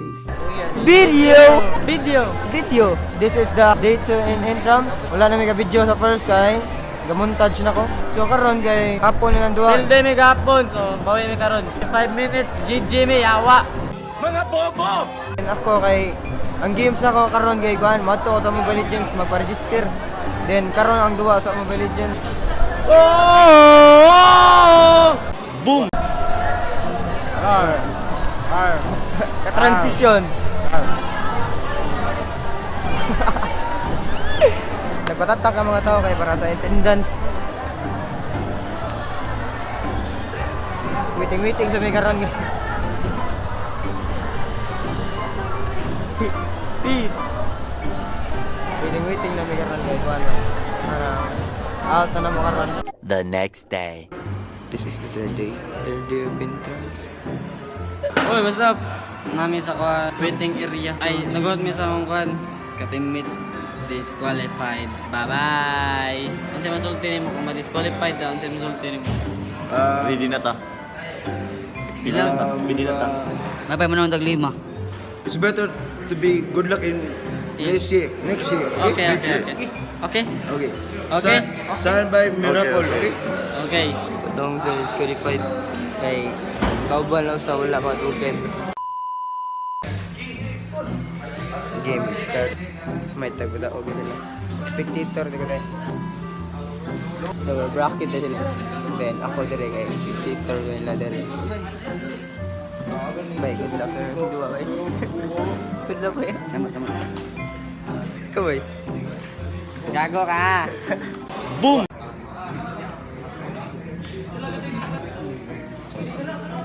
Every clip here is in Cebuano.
today's video! Video! Video! This is the day 2 in Intrams. Wala na may video sa first kay gamontage na ko. So karon kay hapon na ng duha. Tilde mi gapon, so bawi mi karon. 5 minutes, GG mi, yawa. And ako kay ang games ako karon kay kuan moadto ko sa Mobile Legends magpa-register. Then karon ang duha sa Mobile Legends. Oh! Boom! R. R. Ka-transition. Nagpatatak ang mga tao kay para sa attendance. Waiting, waiting sa may karon. Peace. Waiting, waiting na may karon kay kuan. Para out na mo karon. The next day. This is the third day. Third day of interns. Oy, what's up? Nami sa kuan, waiting area. Ay, nagot mi sa akong kuan. Katimit disqualified. Bye-bye. Unsa masulti nimo kung ma-disqualified daw, unsa masulti nimo? Ready na ta. Pili na ta. Pili na ta. Mapay mo naman taglima. It's better to be good luck in next year. Next year. Okay, Okay. okay. Okay. Okay. Okay. Sign by Miracle. Okay, Okay. Okay. Katong sa disqualified kay kauban lang sa wala pa two games. Game is start. May tagbuda og sila. Spectator di ko tayo. So, bracket na sila. Then ako dire kay spectator ko nila dire. Bay, good luck sir. Duwa bay. Good luck kuya. Tama, tama. Ikaw bay. Gago ka.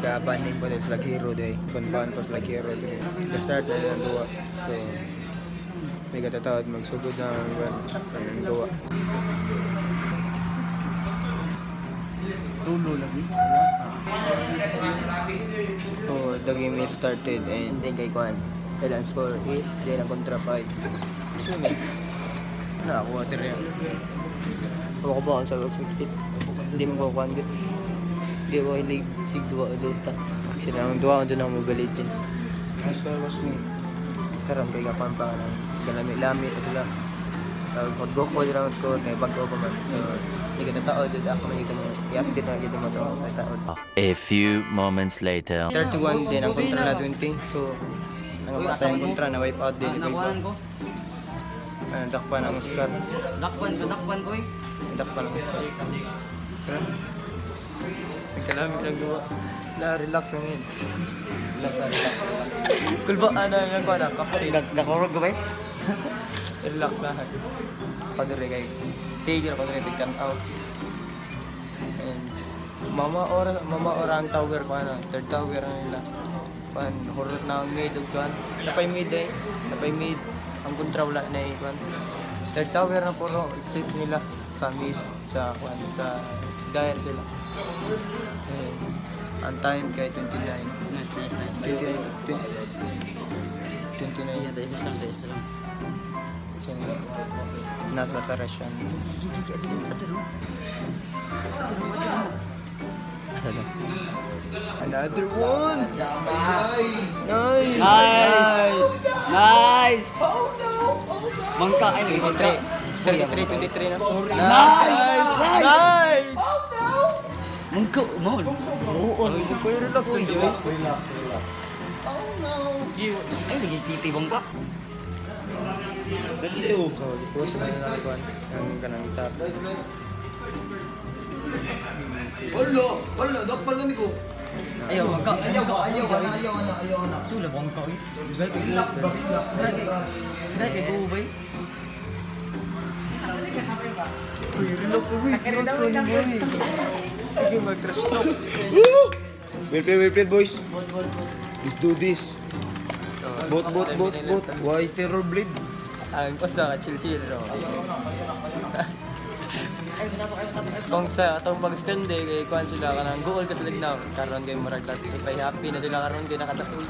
Kabaning po sila hero day. Banban po sila hero day. The start na nila ang duwa. So, may katatawad magsugod na ang ban ang duwa. Solo lagi. So, the game is started and then kay Kwan. Kailan score 8, then ang kontra 5. Sino may? Nakakuha din rin. Ako ba ang sa expected? Hindi mo kukuhan gud. Hindi ko hilig sig duwa o Dota. Actually, ang duwa ko doon ang Mobile Legends. Ang score was me. Karon kay kapan pa nga nang galami-lami pa sila. Pag Goku din ang score kay bago pa man. So, hindi ka tatao dito ako makita mo. I-update na kita mo to tatao. A few moments later. 31 din ang kontra na 20. So, nangamatay ang kontra na wipe out din. Wipe Nakuhanan out. ko. Ano, dakpan ang Oscar. Dakpan ko eh. Dakpan ang Oscar. Tara. Nagkalami lang gawa. La, relax ang yun. Relax, relax, relax. Kulba, ano, nagkuha na, kape. Nakurog ko ba eh? Relax na. Ako dire kay Tigil ako dire tigkan out. And mama ora ang tower ko ano, third tower na nila. Pan hurot na ang mid ug tuan. Napay mid eh. Napay mid. Ang kontra wala na eh kuan. Third tower na puro exit nila sa mid sa kuan sa dire sila. Eh, ang time kay 29. Nice, nice, nice. 29 29. Iya, tayo lang, tayo lang. So, nasa sa Russian. Another one! Nice! Nice! Nice! Oh no! Oh no! Mangka, ay, mangka. 23, 23, 23 na. Nice! Nice! Mangka, mo. Oo, kuya, relax lang yun. Relax, relax. Ay, lagi titi bangka. Dali oh. So, i-post na yun natin ang kanang guitar. Wala, wala, dakpan kami ko. Ayaw, bangka. Ayaw, ayaw, ayaw, ayaw, ayaw, na. Sula, bangka eh. Relax, relax, relax. Dahil kay Buo ba eh? Uy, relax, uy. Relax, uy. Sige, mag-trash talk. Well played, boys. Let's do this. So, Bot, bot, bot, bot. Why terror blade? Ang usa ka chill chill ro. Kung sa atong pag-stand eh, kay kuan sila kanang goal ka sila na karon kay murag ipay happy na sila karon kay nakataon.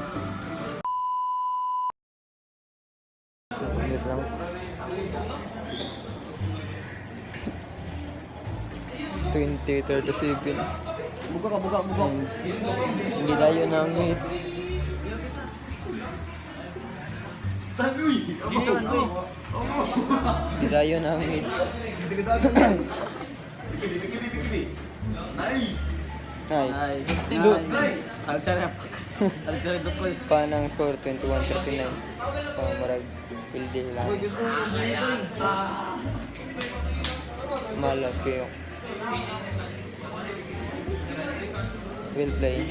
Wait lang. 20:37. Buka ka, buka, buka. Hindi tayo ng meet. Stanoy! Gidayon ang mid. Bikini, bikini, bikini. Nice! Nice. Nice. Altsara. Altsara dukol. Panang score 21-39. Pamarag pildi lang. Malas kayo. Will play.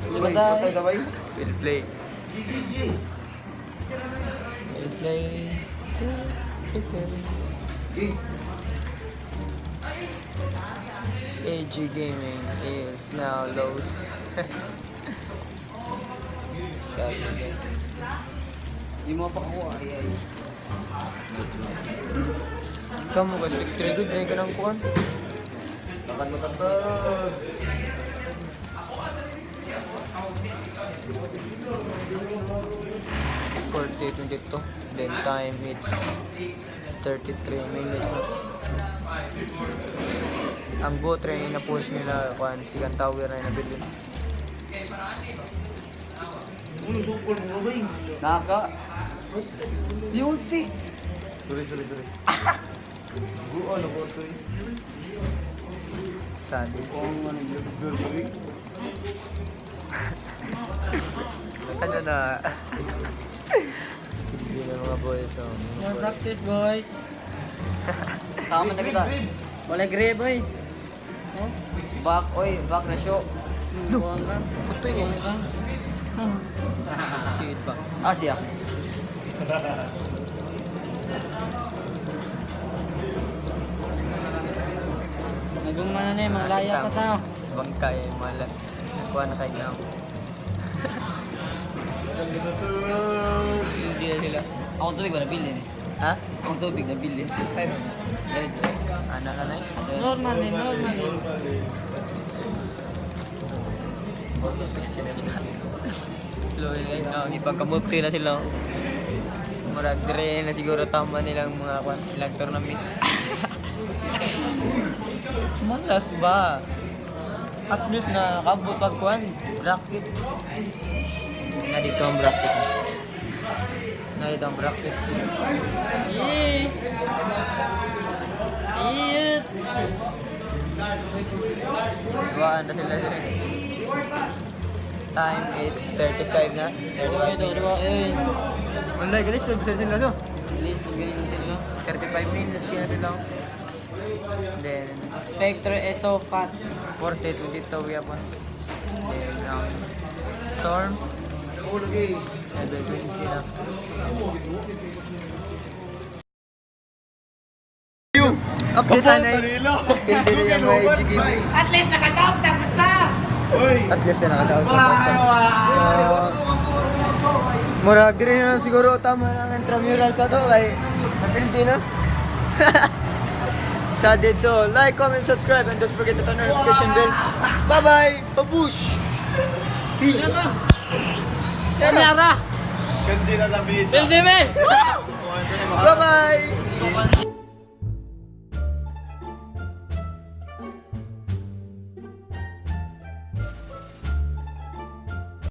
Lima tayo. Will play. Will play. AG Gaming is now lows. Sabi niya. Di mo pa ako ay ay. Sa mo ka victory good na ka ng kuan. Lakad mo tatag! 40-22. Then time it's 33 minutes na. Ang buot rin na push nila kuan si Tower na nabilin. Naka. Di ulti. Sorry, sorry, sorry. Guo, ano ko ito eh. Sabi. Ano na? Hindi na mga boys. Oh, mga More boys. practice, boys. Tama na kita. Wala grip, oy. Oh, Back oy, back na show. buwang ka. Putoy niya. Buwang ka. Shit ba? Ah siya. Nagungma na na eh, mga layas na tao. Sa bangkay, mala. Kuha na kayo na. Hindi na sila. Akong tubig ba nabilin? Ha? Akong tubig nabilin. Ay, Ganito. anak ka na eh. Normal eh, normal eh. Loy, no, ipagkamukti na sila. Murag dire na siguro tama nilang mga kwan, ilang tournament. Malas ba? At least na kabot pag kwan, bracket. Na dito ang bracket. Na dito ang bracket. Yee! Iyit! Iwaan na sila dire. Time it's 35 na. Oy, 35 do, minutes. eh. Wala, galis sila so. Please, ganyan na sila. 35 minutes kaya sila. Then Spectre is so fat. 40-22 we have one. Then Storm. Level 20 na. Update na na. Build na yung mga AG Gaming. At least nakatawag na basta! At least na nakataos na basta. Murag rin na siguro tama na ang intramural sa to kay napildi na. Sa did so like, comment, subscribe and don't forget to turn on notification bell. Bye bye. Babush. Peace. Kanyara! Kanzina sa pizza. Build me! Bye bye.